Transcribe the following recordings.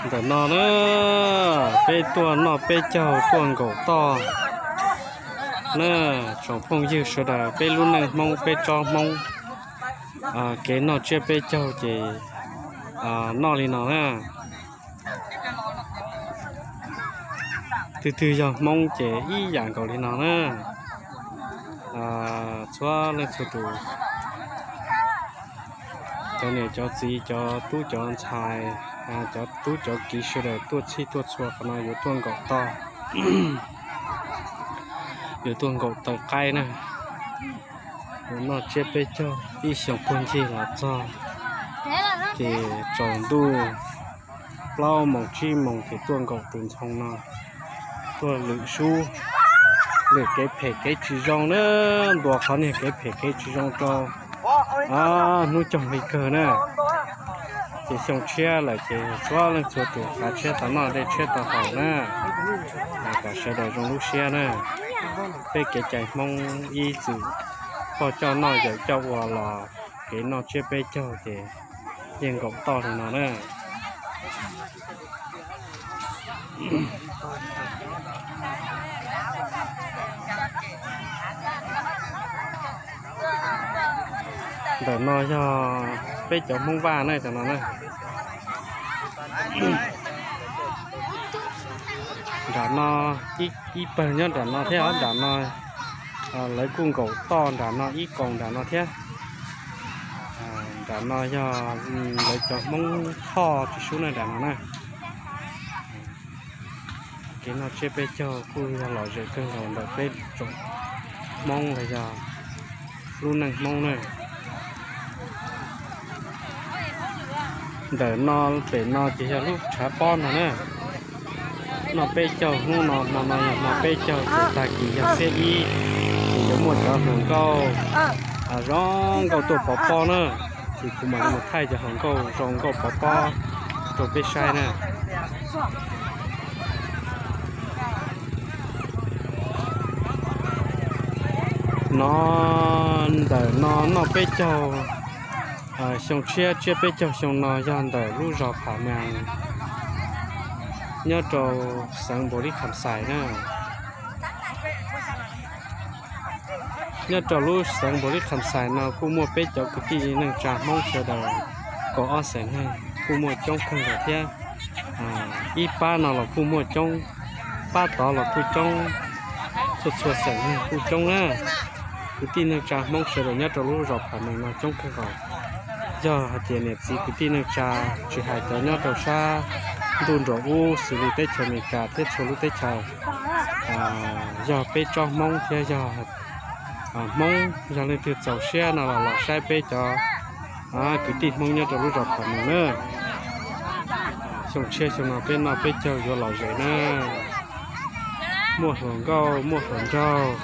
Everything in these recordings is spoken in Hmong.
Ntawm no na, peb tuaj noj peb caug tuaj nkaum toj na, tsoom phooj ywg sawv daws, peb lub neej Hmoob peb tsob Hmoob, kev noj tsiab peb caug ces noj li no na. Twg twg yog Hmoob ces ib yam nkaus li no na. Txhua leej txhua tus, cov niam cov txiv, cov tub cov ntxhais, cov tub cov kiv sawv daws tuaj txhij tuaj txhua qhov no yuav tuaj nkaum toj, yuav tuaj nkaum taw qaib na. Yuav noj tsiab peb caug ib xyoos puag ncig los txog, ces tsaus ntuj plaub moos tsib moos ces tuaj nkaum tus ntxhoo no, tuaj lwm sub, lwm kev phem kev tsis zoo na, ntuas qhov niag kev phem kev tsis zoo rau hnub coog li kawg na. Ces xyoo tshiab lawm ces txhua leej txhua tus kav tshiab tau noj dej tshiab tau haus na, kom sawv daws zoo lub siab na. Peb kev cai Hmoob ib txwm poj coj noj yawm coj ua los kev noj tsiab peb caug ces yeej nkaum toj li no na. Ntawm no yog peb cov Hmoob Vaj na, cov no na. Nram no ib pawg nyob nram no thiab, nram no lawv kuj nkaum toj nram no ib koos nram no thiab. Nram no yog lawv cov Hmoob Thoj tsis sub na nram no na. Kev noj tsiab peb caug kuj yog lom zem kawg nkaus ntawm peb tsoom Hmoob los yog lub neej Hmoob na. Ntawm no pem no ces yog lub tshav pob no na. Noj peb caug hnub no, hmo no yog hmo peb caug ces tag kis yog xiab ib, ces yuav muaj cov hluas nkauj zoo nkauj tuaj pov pob na. Ces kuv mam li mus thaij cov hluas nkauj zoo nkauj pov pob rau peb saib na. No ntawm no noj peb caug xyoo tshiab tsiab peb caug xyoo no yog ntawm lub zos Pham Mees nyob rau xeev Npaus Lis Kham Xais na. Nyob rau lub xeev Npaus Lis Kham Xais no kuj muaj peb cov kwv tij neej tsa Hmoob sawv daws kaum ob xeem neeg kuj muaj coob kawg nkaus thiab. Ib pab no los kuj muaj coob, pab tod los kuj coob, txhua txhua xeem neeg kuj coob na. Kwv tij neej tsa Hmoob sawv daws nyob rau lub zos Pham Mees no coob kawg nkaus. Yog hais tias niam txiv kwv tij neej tsa, tsis hais cov nyob rau sab ntuj nruas ub xws li teb chaws Amelikas thiab txhua lub teb chaws, yog peb tsob Hmoob thiab yog Hmoob, yog leej twg txaus siab no los los saib peb cov kwv tij Hmoob nyob rau lub zos Pham Mees na. Xyoo tshiab xyoo no peb noj peb caug yuav lom zem na. Muaj hluas nkauj muaj hluas nraug,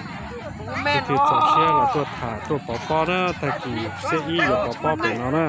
leej twg txaus siab los tuaj tham tuaj pov pob na, tag kis xiab ib yuav pov pob pem no na.